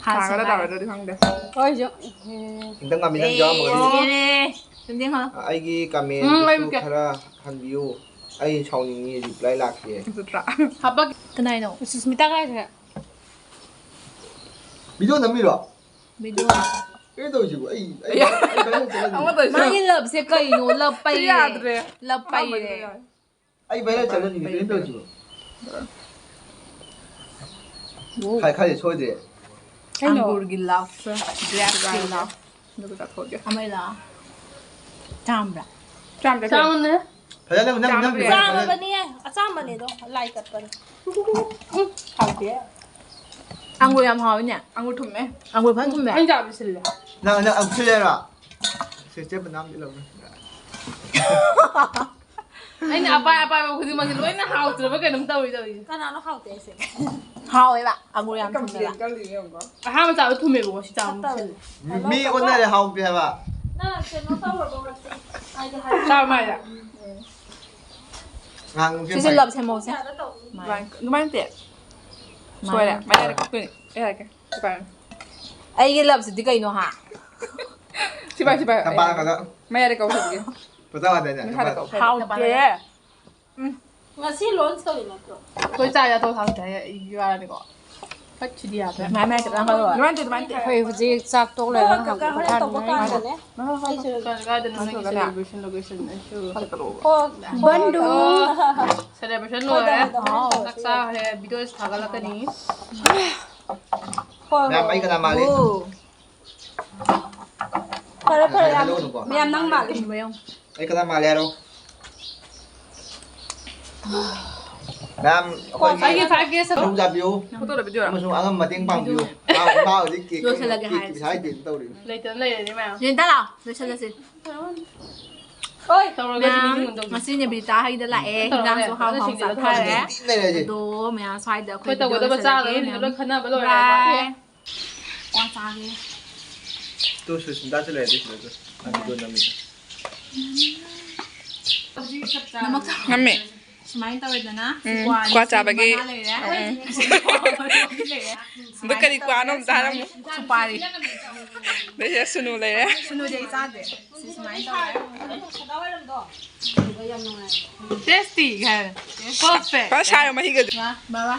ꯍꯥꯠ ꯇꯥꯒꯗ꯭ꯔꯥ ꯁꯦꯝꯒꯥꯏ꯫ ꯇꯥꯔꯣꯏꯗ꯭ꯔꯗꯤ ꯈꯪꯗꯦ꯫ ꯍꯣꯏꯁꯨ꯫ ꯈꯤꯇꯪ ꯉꯝꯃꯤ ꯅꯪ ꯑꯦ, ꯌꯥꯎꯔꯝꯃꯒꯗꯤ꯫ ꯁꯤꯔꯦ꯫ ꯁꯦꯝꯖꯤꯟꯈꯣ꯫ ꯑꯩꯒꯤ ꯎꯝ, ꯑꯩ ꯀꯃꯦꯟꯗꯨꯁꯨ ꯎꯒꯦ꯫ ꯈꯔ ꯍꯟꯕꯤꯌꯨ꯫ ꯑꯩ ꯁꯥꯎꯅꯤꯡꯉꯤ ꯔꯤꯄ꯭ꯂꯥꯏ ꯂꯥꯛꯇꯦ꯫ ꯅꯠꯇ꯭ꯔꯥ? ꯍꯥꯄꯛ-, ꯀꯅꯥꯏꯅꯣ? ꯁꯨꯁꯃꯤꯇꯥ ꯀꯥꯏꯁꯦ? ꯚꯤꯗꯤꯑꯣ ꯅꯝꯃꯤꯔꯣ? ꯚꯤꯗꯤꯑꯣ꯫ ꯀꯩꯅꯣ ꯇꯧꯔꯤꯁꯤꯕꯨ? ꯑꯩ, ꯑꯩ, ꯑꯩ ꯚꯥꯏꯔꯦꯜ ꯆꯠꯂꯅꯤ꯫ ꯑꯃ ꯇꯧꯔꯤꯁꯤꯕꯨ? ꯃꯥꯒꯤ ꯂꯞꯁꯦ ꯀꯩꯅꯣ? ꯂꯞ ꯄꯩꯔꯦ꯫ ꯌꯥꯗ꯭ꯔꯦ꯫ ꯂꯞ ꯄꯩꯔꯦ꯫ ꯑꯩ ꯚꯥꯏꯔꯦꯜ ꯆꯠꯂꯅꯤ, ꯀꯩꯅꯣ ꯇꯧꯔꯤꯁꯤꯕꯨ? ꯈꯥꯏ-, ꯈꯥꯏꯗꯦ, ꯁꯣꯏꯗ꯭ꯔꯦ꯫ ꯀꯩꯅꯣ? ꯑꯪꯒꯨꯔꯒꯤ ꯂꯞ, ꯒ꯭ꯔꯦꯞꯁꯀꯤ ꯂꯞ꯫ ꯑꯗꯨꯒ ꯆꯥꯊꯣꯛꯑꯒꯦ꯫ ꯑꯃ ꯂꯥꯛꯑꯣ꯫ ꯆꯥꯝꯕ꯭ꯔꯥ? ꯆꯥꯝꯗꯦ꯫ ꯆꯥꯝꯃꯨꯅꯦ꯫ ꯐꯖꯅ ꯅꯪ, ꯅꯪ ꯆꯥꯝꯗꯦ꯫ ꯐꯖꯅ ꯆꯥꯝꯃꯕꯅꯤꯌꯦ꯫ ꯑꯆꯥꯝꯕꯅꯦ ꯑꯗꯣ, ꯂꯥꯏ ꯀꯠꯄꯅꯦ꯫ ꯎꯝ, ꯍꯥꯎꯇꯦ꯫ ꯑꯪꯒꯨꯔ ꯌꯥꯝ ꯍꯥꯎꯋꯤꯅꯦ꯫ ꯑꯪꯒꯨꯔ ꯊꯨꯝꯃꯦ꯫ ꯑꯪꯒꯨꯔ ꯐꯖꯅ ꯊꯨꯝꯃꯦ꯫ ꯑꯩꯅ ꯆꯥꯕꯗꯤ ꯁꯤꯜꯂꯦ꯫ ꯅꯪ, ꯅꯪ ꯑꯪꯒꯨꯔ ꯁꯤꯜꯂꯦ ꯍꯥꯏꯔꯣ? ꯁꯦ, ꯆꯦ ꯃꯅꯥ ꯑꯃ ꯏꯜꯂꯝꯃꯨ꯫ ꯑꯩꯅ ꯑꯄꯥꯏ ꯑꯄꯥꯏꯕ ꯈꯨꯗꯤꯡꯃꯛꯁꯦ ꯂꯣꯏꯅ ꯍꯥꯎꯇ꯭ꯔꯕ ꯀꯩꯅꯣꯝ ꯇꯧꯔꯤ ꯇꯧꯔꯤꯁꯦ꯫ ꯀꯅꯥꯅꯣ ꯍꯥꯎꯇꯦ ꯍꯥꯏꯁꯦ? ꯍꯥꯎꯋꯦꯕ, ꯑꯪꯒꯨꯔ ꯌꯥꯝ ꯊꯨꯝꯃꯦꯕ꯫ ꯀꯜꯂꯤꯅꯦ ꯌꯦꯡꯉꯣ꯫ ꯑꯍꯥꯟꯕ ꯆꯥꯕ ꯊꯨꯝꯃꯦꯕꯀꯣ, ꯁꯤ ꯆꯥꯕ ꯐꯠꯇꯕꯅꯦ꯫ ꯃꯨꯁꯤꯜꯂꯦ꯫ ꯃꯤ ꯑꯣꯟꯅꯔꯦ, ꯍꯥꯎꯇꯦ ꯍꯥꯏꯕ꯫ ꯅꯪ ꯀꯩꯅꯣ ꯇꯧꯔꯕꯣ ꯉꯁꯤ? ꯍꯥꯏꯗꯤ ꯍꯥꯏꯗꯤ꯫ ꯆꯥꯕ ꯃꯥꯏꯗ꯫ ꯉꯥꯡ ꯁꯤꯁꯦ ꯂꯞ ꯁꯦꯝꯃꯧꯁꯦ꯫ ꯑꯗꯨꯃꯥꯏꯅ, ꯑꯗꯨꯃꯥꯏꯅ ꯅꯠꯇꯦ꯫ ꯁꯣꯏꯔꯦ꯫ ꯃꯥꯏꯗ ꯀꯛꯇꯣꯏꯅꯦ꯫ ꯑꯩ ꯍꯥꯏꯔꯛꯀꯦ꯫ ꯁꯤ ꯄꯥꯏꯌꯨꯅꯦ꯫ ꯑꯩꯒꯤ ꯂꯞꯁꯤꯗꯤ ꯀꯩꯅꯣ ꯍꯥ? ꯁꯤ ꯄꯥꯏ, ꯁꯤ ꯄꯥꯏ꯫ ꯅꯄꯥ ꯀꯗ-, ꯃꯌꯥꯏꯗ ꯀꯧ ꯁꯤꯗꯤ꯫ ꯄꯣꯇꯥ ꯋꯥꯗꯅꯦ, ꯃꯈꯥꯗ ꯅꯄꯥ-, ꯀꯧ꯫ ꯍꯥꯎꯇꯦ꯫ ꯎꯝ꯫ ꯉꯁꯤ ꯂꯣꯟꯁ ꯇꯧꯔꯤ ꯅꯠꯇ꯭ꯔꯣ? ꯑꯩꯈꯣꯏ ꯆꯥ ꯌꯥꯗꯧ ꯍꯥꯎꯇꯦ ꯍꯥꯏꯌꯦ, ꯑꯩꯒꯤ ꯋꯥꯅꯤꯀꯣ꯫ ꯍꯠ, ꯁꯤꯗꯤ ꯌꯥꯗ꯭ꯔꯦ꯫ ꯃꯥꯏ ꯃꯥꯏ ꯈꯤꯇꯪ ꯍꯜꯂꯣ꯫ ꯑꯗꯨꯃꯥꯏꯅ ꯇꯧ, ꯑꯗꯨꯃꯥꯏꯅ ꯇꯧ꯫ ꯑꯩꯈꯣꯏ ꯍꯧꯖꯤꯛ ꯆꯥꯛ ꯇꯣꯛ ꯂꯣꯏꯔꯒ ꯍꯣꯏ, ꯀꯀꯥ, ꯉꯥꯏꯍꯥꯛ ꯍꯣꯔꯦꯟ ꯇꯧꯕ ꯄꯣꯊꯥꯅꯤꯡꯉꯥꯏ꯫ ꯀꯥꯟꯗꯅꯦ꯫ ꯍꯣꯏ, ꯍꯣꯏ, ꯍꯣꯏ, ꯑꯩꯁꯨ ꯍꯣꯏ꯫ ꯀꯥꯏꯗꯅꯣ ꯅꯪꯒꯤ ꯅꯠꯇ꯭ꯔꯒꯅꯦ꯫ ꯁꯦꯂꯦꯕ꯭ꯔꯦꯁꯟ ꯂꯣꯀꯦꯁꯟ ꯑꯩꯁꯨ꯫ ꯍꯣꯏ, ꯍꯣꯏ, ꯕꯟꯗꯨ꯫ ꯍꯣꯏ, ꯍꯣꯏ, ꯍꯣꯏ꯫ ꯁꯦꯂꯦꯕ꯭ꯔꯦꯁꯟ ꯍꯣꯏ, ꯂꯣꯏꯔꯦ꯫ ꯍꯣꯏ, ꯍꯣꯏ, ꯍꯣꯏ, ꯆꯥꯛ ꯍꯣꯏ꯫ ꯆꯥꯈ꯭ꯔꯦ꯫ ꯚꯤꯗꯤꯑꯣꯁꯤ ꯊꯥꯒꯠꯂꯛꯀꯅꯤ꯫ ꯍꯣꯏ, ꯃꯌꯥꯝ ꯍꯣꯏ꯫ ꯑꯩ ꯀꯅꯥ ꯃꯥꯜꯂꯤ? ꯑꯣ꯫ ꯐꯔꯦ, ꯐꯔꯦ, ꯌꯥꯝ, ꯍꯥꯏꯔꯛꯀꯅꯨꯀꯣ꯫ ꯌꯥꯝ ꯅꯪ ꯃꯥꯜꯂꯦ꯫ ꯀꯩꯅꯣ ꯃꯌꯣꯡ꯫ ꯑꯩ ꯀꯅꯥ ꯃꯥꯜꯂꯦ ꯍꯥꯏꯔꯣ? ꯃꯌꯥꯝ ꯑꯩꯈꯣꯏꯒꯤ ꯑꯩꯒꯤ five K ꯁꯛ-, ꯁꯔꯨꯛ ꯌꯥꯕꯤꯌꯨ ꯐꯣꯇꯣꯗ ꯚꯤꯗꯤꯑꯣꯔꯥ? ꯑꯃꯁꯨꯡ ꯑꯉꯝ ꯃꯇꯦꯡ ꯄꯥꯡꯕꯤꯌꯨ꯫ ꯃꯥ, ꯃꯥ ꯍꯧꯖꯤꯛ ꯀꯦꯛ, ꯂꯣꯏꯁꯤꯜꯂꯒꯦ ꯀꯦꯛꯀꯤ ꯍꯥꯏꯔꯁꯤ꯫ ꯄꯩꯁꯥ ꯂꯩꯇꯦꯅ ꯇꯧꯔꯤ꯫ ꯂꯩꯇꯅ ꯂꯩꯔꯅꯤ ꯃꯌꯥꯝ꯫ ꯖꯦꯟꯇꯥ ꯂꯥꯎ, ꯂꯣꯏꯁꯤꯜꯂꯁꯤ꯫ ꯇꯧꯔꯒ ꯃꯌꯥꯝ, ꯁꯤꯅꯤ ꯇꯧꯗꯣꯏꯁꯦ꯫ ꯉꯁꯤ ꯅꯦꯕꯤꯇꯥꯒꯤ ꯍꯣꯏꯗ ꯂꯥꯛꯑꯦ꯫ ꯇꯧꯔꯒ ꯍꯤꯟꯖꯥꯡꯁꯨ ꯂꯩꯔꯦ꯫ ꯍꯥꯎ ꯍꯥꯎ ꯁꯤꯡꯖꯤꯜꯂ ꯆꯥꯊꯔꯦ꯫ ꯊꯝꯃꯦ꯫ ꯂꯩꯔꯦ ꯍꯧꯖꯤꯛ꯫ ꯑꯗꯣ ꯃꯌꯥꯝ ꯁ꯭ꯋꯥꯏꯗ ꯑꯩꯈꯣꯏ ꯑꯩꯈꯣꯏ ꯇꯧꯒꯗꯕ ꯂꯣꯏꯁꯤꯜꯂꯒꯦ꯫ ꯆꯥꯒꯗꯕꯁꯤꯡꯗꯣ ꯃꯌꯥꯝ ꯂꯣꯏ ꯈꯟꯅꯕ ꯂꯣꯏꯔꯦ꯫ ꯕꯥꯏ꯫ ꯀ꯭ꯋꯥ ꯆꯥꯒꯦ꯫ ꯇꯨ ꯁꯨꯁꯃꯤꯇꯥꯁꯨ ꯂꯩꯔꯗꯤ ꯁꯤꯗ ꯇꯨ꯫ ꯑꯗꯨꯗꯣ ꯅꯝꯃꯤꯗꯣ꯫ ꯅꯝꯃꯦ꯫ ꯁꯨꯃꯥꯏꯅ ꯇꯧꯔꯦꯗꯅ꯫ ꯎꯝ, ꯀ꯭ꯋꯥꯁꯦ ꯀ꯭ꯋꯥ ꯆꯥꯕꯒꯤ꯫ ꯃꯉꯥ ꯂꯩꯔꯦ꯫ ꯎꯝ, ꯎꯝ꯫ ꯂꯩꯔꯦ꯫ ꯑꯗꯣ ꯀꯔꯤ ꯀ꯭ꯋꯥꯅꯣ ꯑꯝꯇ ꯍꯥꯏꯔꯝꯃꯨ꯫ ꯁꯨꯄꯥꯔꯤ꯫ ꯑꯗꯩꯁꯤꯗ ꯁꯨꯅꯨ ꯂꯩꯔꯦ꯫ ꯁꯨꯅꯨꯗꯤ ꯑꯩ ꯆꯥꯗꯦ꯫ ꯁꯤ ꯁꯨꯃꯥꯏꯅ ꯇꯧꯔꯦ꯫ Tasty ꯍꯥꯏꯔꯦ꯫ Perfect꯫ ꯈꯔ ꯁꯥꯏꯌꯣ ꯃꯍꯤꯒꯗꯣ꯫ ꯃꯥ, ꯕꯕꯥ꯫